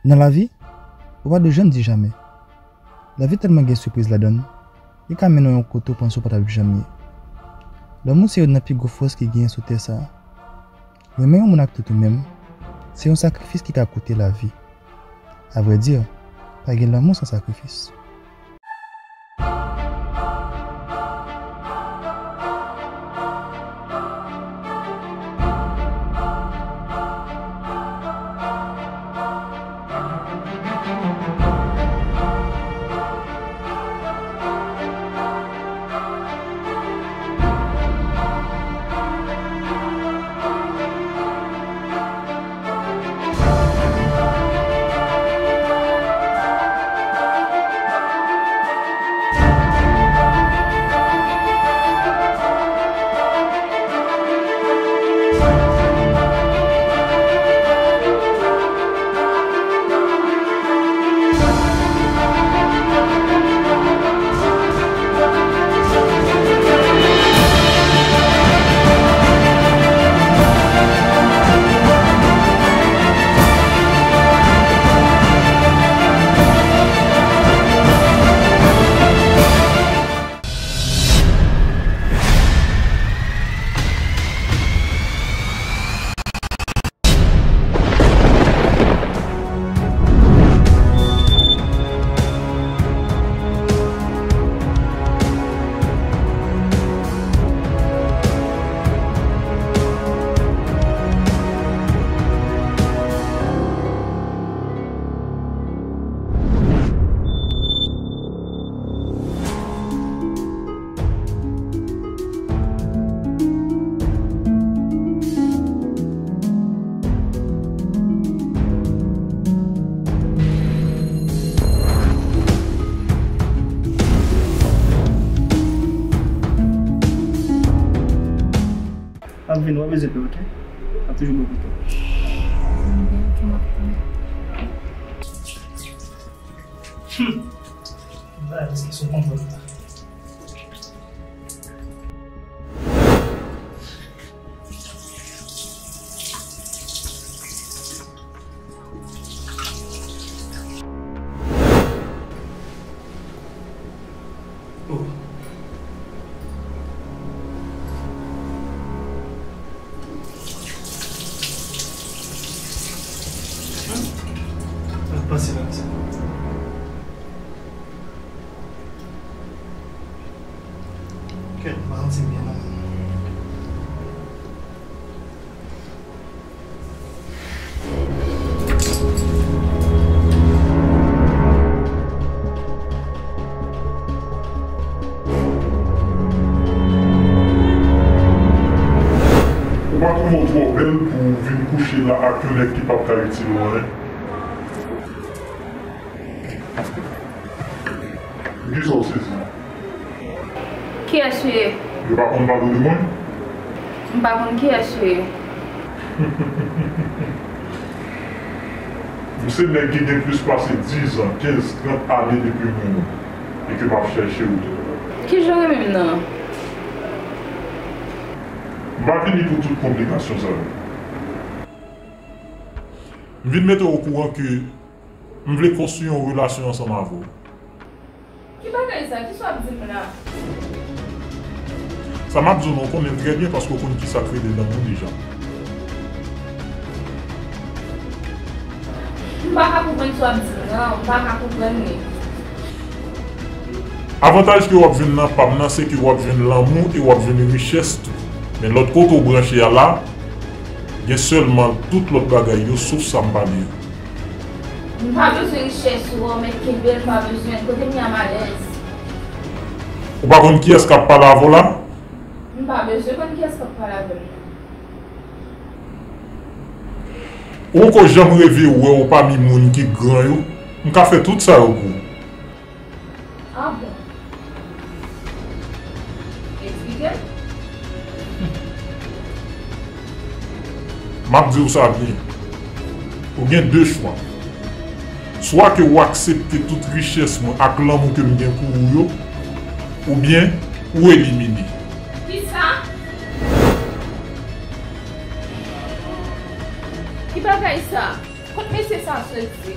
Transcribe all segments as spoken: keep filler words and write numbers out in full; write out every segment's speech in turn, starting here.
Nan lavi, ou pa dwe janm di jamè. Lavi tèlman gen sipriz ladan l, li ka mennen w yon kote w panse w pa t ap janm ye. Lanmou se youn nan pi gwo fòs ki genyen sou tè sa a. Renmen yon moun ak tout ou menm, se yon sakrifis ki ka koute lavi. Avrèdi, pa gen lanmou san sakrifis. Ap vin, w ap bezwen pè, oke? Ap toujou bò kote w. Oke, m ap pè. Hmm. Ba diskisyon konprann la. Oh. Sa k pase la, sa? Kèt, m pa santi m byen non. Ou pa twouve w twò bèl pou w vin kouche la ak yon nèg ki p ap ka itil ou anyen? Poukisa w sezi? Kiyès ou ye? Yo pa konn pale w de mwen? M pa konn kiyès ou ye. M se nèg ki gen plis pase diz an, kenz, trant ane depi m renmen w e ke m ap chèche w tou. Kijan w renmen m nan? M pa vini pou tout konplikasyon sa yo. M vin mete w okouran ke m vle konstwi yon relasyon ansanm avè w. Ki bagay sa? Kisa w ap di m la? Sa m ap di w nan, w konnen l trè byen paske w konn kisa k rele lanmou deja. M pa ka konprann sa w ap di m nan, m pa ka konprann li. Avantaj ke w ap jwenn nan pa m nan, se ke w ap jwenn lanmou e w ap jwenn richès tou. Men lòt kote w branche a la, gen sèlman tout lòt bagay yo, sof sa m pale yo. M pa bezwen richès ou an, mèt kenbe l, m pa bezwen l. Kote m ye a m alèz. Ou pa konn kiyès k ap pale avè w la? M pa bezwen konn kiyès k ap pale avè m nan. Ou poko janm reve wè w pami moun ki gran yo? M ka fè tout sa yo pou ou. Ah bon? Eksplike m. M ap di w sa byen. Ou gen de chwa. Swa ke w aksepte tout richès mwen ak lanmou ke m gen pou ou yo, oubyen ou elimine. Kisa? Ki bagay sa? Kot mesye sa soti?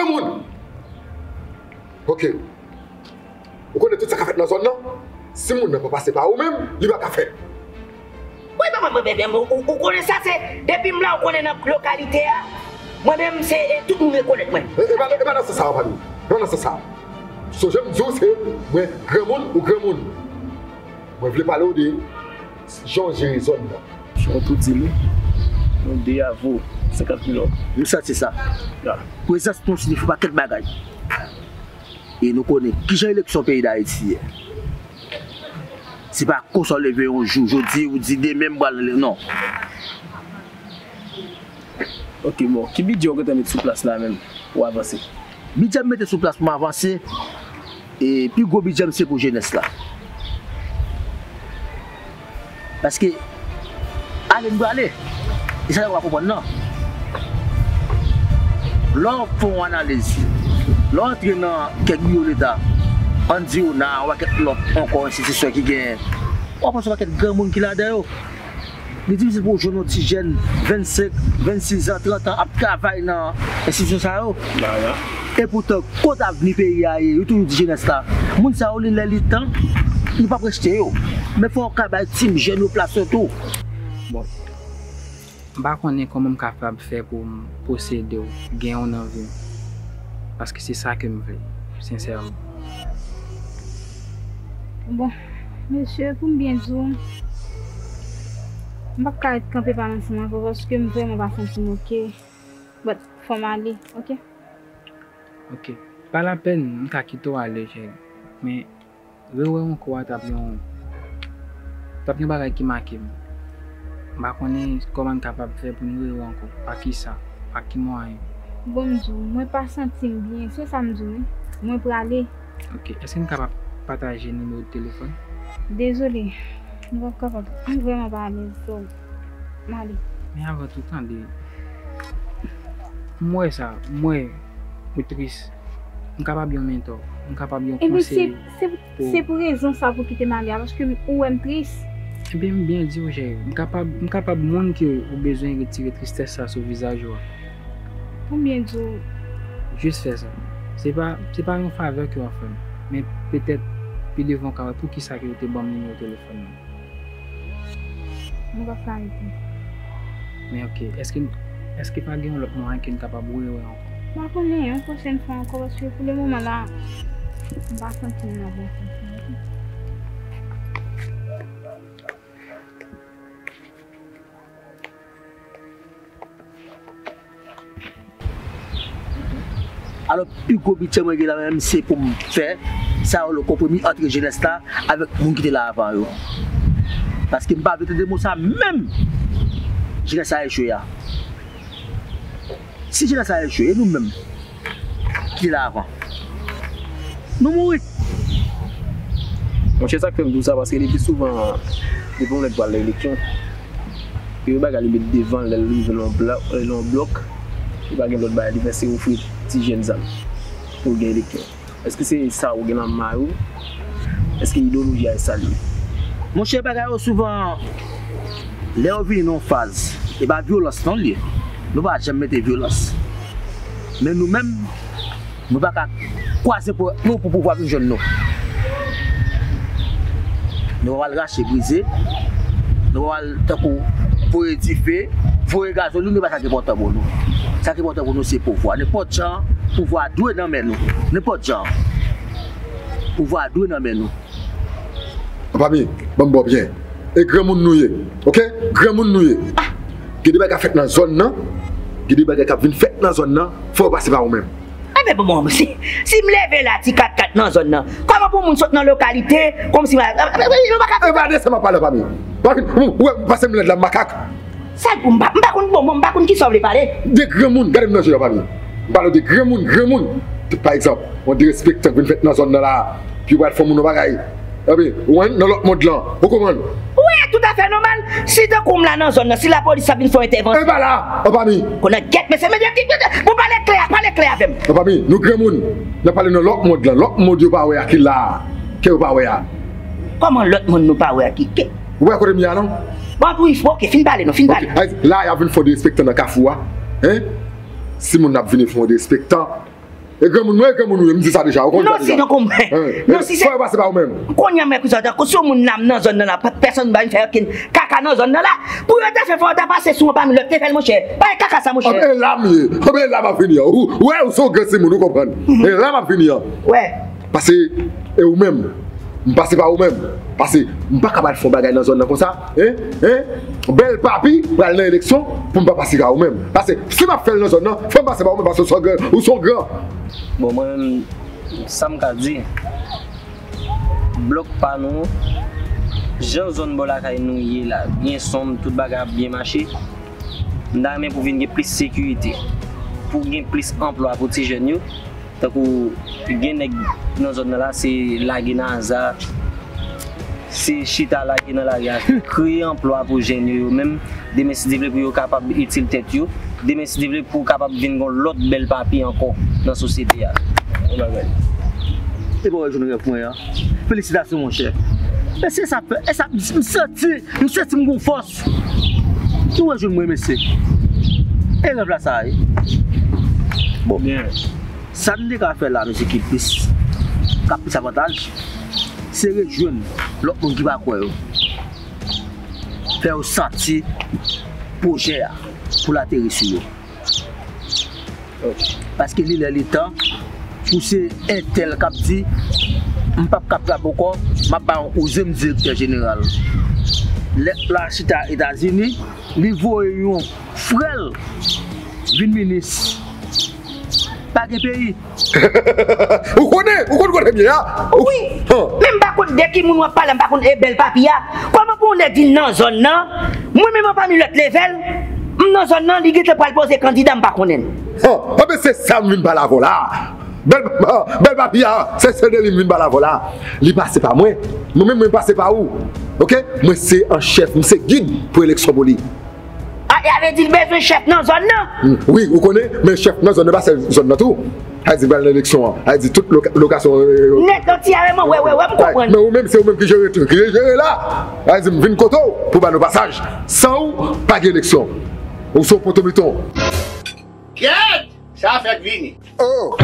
granmoun. Ok. Ou konnen tout sa k ap fèt nan zòn nan? Si moun nan pa pase pa ou menm, li pa ka fèt. Wi, papa, mwen, mwen, mwen, ou, ou konnen sa, se depi m la, ou konnen nan lokalite a, mwen menm, se, e, tout moun rekonèt mwen. E, e pa, e pa nan sans sa, papa, e pa nan sans sa. Sonje m di w, se mwen granmoun, ou granmoun. Mwen vle pale w de jan w jere zòn nan. Jan w tou di l, nou de a vo senkant mil lòt. Nou santi sa. Ya. Prezans nou siyifi yon pakèt bagay. E nou konnen kijan eleksyon peyi Dayiti ye. Se pa konsa w leve yon jou, jodi, ou di demen m pral, non. Ok, bon, ki bidjè w gentan met sou plas la menm pou w avanse? Bidjè m mete sou plas pou m avanse, e pi gwo bidjè m se pou jenès la. Paske ale m prale. E sa yo pa konprann nan. Lè w ap fè yon analiz, lè w antre nan kèk biwo leta, ann di ONA, yon pakèt lòt ankò enstitisyon ki genyen, w ap wè se yon pakèt granmoun ki ladan yo. Li difisil pou w jwenn yon ti jèn vennsenk, vennsis an, trant an ap travay nan enstitisyon sa yo. Ba, ya. Epoutan, kot avni peyi a ye? Yo toujou di jenès la. Moun sa yo, li lè li tan, nou p ap rejte yo. Men fò w ka bay timoun jèn yo plas yo tou. Bon, m pa konnen kòman m kapab fè pou m posede w, gen w nan vi m. Paske se sa ke m vle, sensèman. Bon, mesye, pou m byen di w, m p ap ka ret kanpe pale ansanm avè w paske m vrèman pa santi m oke. But, fò m ale, oke? Ok. Pa lapèn, m ka kite w ale, cheri. Men, rewè w ankò a t ap yon, t ap yon bagay ki make m. M pa konnen kòman n kapab fè pou n rewè ankò. Pa kisa? Pa ki mwayen? Bon, m di w, mwen pa santi m byen. Se sa m di w, wi. Mwen prale. Ok, èske n kapab pataje nimewo telefòn? Dezole, m p ap kapab. M vrèman pa alèz, so, m ale. Men avan tou, tande. M wè sa, m wè ou tris. M kapab yon mentò, m kapab yon konseye. Ebyen, se, se, se pou rezon sa pou kite m ale a, paske m, ou wè m tris. Ebyen, m byen di w, cheri, m kapab, m kapab moun ke ou bezwen retire tristès sa sou vizaj ou a. Konbyen di w? Jis fè sa. Se pa, se pa yon favè ke w ap fè m, men petèt pi devan w ka wè poukisa ke w te ban m nimewo telefòn nan. Nou p ap ka rete. Men ok, èske, èske pa gen yon lòt mwayen ke n kapab rewè ankò? M pa konnen, yon pwochèn fwa ankò, paske pou le moman la, m pa santi m nan bon santi. Alò, pi gwo bidjè mwen gen la menm, se pou m fè sa yo le konpwomi ant jenès la avèk moun ki te la avan yo. Paske m pa vle tande mo sa menm. Jenès la echwe a. Si jenès la echwe, e nou menm ki te la avan? Nou mouri. Monchè, sa k fè m di w sa, paske li pi souvan, depi yon nèg pral nan eleksyon, gen yon bagay li met devan l lè l rive nan yon bla-, nan yon blòk, li pa gen lòt bagay li fè, se ofri ti jèn zam pou l gen eleksyon. Èske se sa ou gen nan may ou? Èske ideyoloji a e sa l ye? Monchè, bagay yo souvan, lè yo vini nan yon faz, e pa vyolans non l ye. Nou pa janm mete vyolans. Men nou menm, nou pa ka kwaze pou, nou, pou pouvwa vin jwenn nou. Nou pa pral rache brize. Nou pa pral tankou voye dife, voye gazolin, e pa sa ki enpòtan pou nou. Sa ki enpòtan pou nou, se pouvwa. Nenpòt jan, pouvwa dwe nan men nou. Nenpòt jan. Pouvwa dwe nan men nou. Anpami, ban m ba w byen. E granmoun nou ye. Ok? Granmoun nou ye. Gen de bagay k ap fèt nan zòn nan. Gen de bagay k ap vin fèt nan zòn nan. Fò yo pase pa ou menm. Enben, bon, bon, si, si m leve la, ti kat kat nan zòn nan, kòman pou moun sot nan lokalite, kòmsi, yo pa ka... E pa de sa m ap pale, Anpami. Anpami, ou wè, pase m lèd la, makak. Sa l pou m pa, m pa konn, bon, bon, m pa konn kisa w vle pale. De granmoun, gade m nan je yo, Anpami. M pale de granmoun, granmoun. Pa egzanp, yon derespektan k vin fèt nan zòn nan la, pi yo pral fè moun yon bagay. Ebyen, ou wè, nan lòt mond lan, ou konprann? Wi, toutafè nòmal. Si tankou m la nan zòn nan, si lapolis ap vin fè yon entèvansyon. E pa la, Anpami. Konnen gèt, mesye, mesye, pou pale klè, pale klè avè m. Anpami, nou granmoun, n ap pale nan lòt mond lan. Lòt mond yo pa wè a ki la a, ke yo pa wè a. Kòman lòt mond nou pa wè a ki, ki... Ou wè kote m ye a non? Bon, wi, ok, fin pale non, fin pale. Ok, la y ap vin fè yon derespektan nan kafou a. Hein? Si moun ap vini fè yon derespektan, e granmoun mwen, e granmoun ou ye, m di sa deja, ou konn sa deja. Non, si, non, konprann. Non, si se... Fò yo pase pa ou menm. Kounye a, mwen, kouzen, tankou si yon moun nan, nan zòn nan la, pèsonn pa vin fè okenn kaka nan zòn nan la, pou yo te fè, fò yo ta pase sou yon pami lòt, te fè l, monchè. Pa gen kaka sa, monchè. Anben, e la m ye. Anben, e la m ap vini an. Ou, ou wè, ou se yon gran timoun, ou konprann. E la m ap vini an. Wè. Pase, e ou menm. M pase pa ou menm. Pase, m pa ka pral fè yon bagay nan zòn nan konsa. Hein? Hein? Bèl papi pral nan eleksyon pou m pa pase pa ou menm. Pase, si m ap fè l nan zòn nan, fò m pase pa ou menm, pase ou se yon gran, ou se yon gran. Bon, mwen menm, sa m ka di, blòk pa nou, jan zòn bò lakay nou ye la, byen sonm, tout bagay ap byen mache. M ta renmen pou vin gen plis sekirite, pou gen plis anplwa pou ti jèn yo. Tankou gen nèg nan zòn nan la, se lage nan aza, se chita lage nan lari a. Kreye anplwa pou jèn yo, yo menm, demen si Dye vle pou yo kapab itil tèt yo, demen si Dye vle pou kapab vin gon lòt bèl papi ankò nan sosyete a. Yon bagay. E pa wè jwenn rèv mwen an. Felisitasyon, monchè. E se sa fè, e sa, m santi, m santi m gon fòs. Nou wè jwenn mwen, mesye. E rèv la sa ye. Bon. Sa n te ka fè la, mesye, ki plis, k ap plis avantaj, se rejwenn lòt moun ki pa kwè yo. Fè yo santi pwojè a pou l ateri sou yo. Paske li lè li tan pou se entèl k ap di, "M p ap ka trap ankò, m ap ba yon koze m direktè jeneral." Lèt la chita Etazini, li voye yon frè l vin minis. Pa gen peyi. Ou konnen, ou konn kote m ye a? Wi. Men m pa konn de ki moun w ap pale, m pa konn e bèl papi a. Kòman pou yon nèg vin nan zòn nan, mwen menm an pami lòt levèl, m Nan zòn nan, li gentan pral poze kandida, m pa konnen l. Hon, anben se sa m vin pale avè w la. Bèl, bèl papi a, se, se de li m vin pale avè w la. Li pase pa mwen. Mwen menm, mwen pase pa ou. Oke? Mwen se an chèf, m se gid pou eleksyon pou li. A, e a vle di l bezwen chèf nan zòn nan? Wi, ou konnen, men chèf nan zòn nan pa sèl zòn nan tou. Sa vle di pral nan eleksyon an. Sa vle di tout loka- lokasyon. Nèt anti arèman, wè, wè, wè, m konprann. Men ou menm, se ou menm ki jere tout, ki jere la. Sa vle di m vin kote w pou ba nou pasaj. San ou, pa gen eleksyon. Ou se yon potomiton. Kèt! Sa fèk vini. Oh!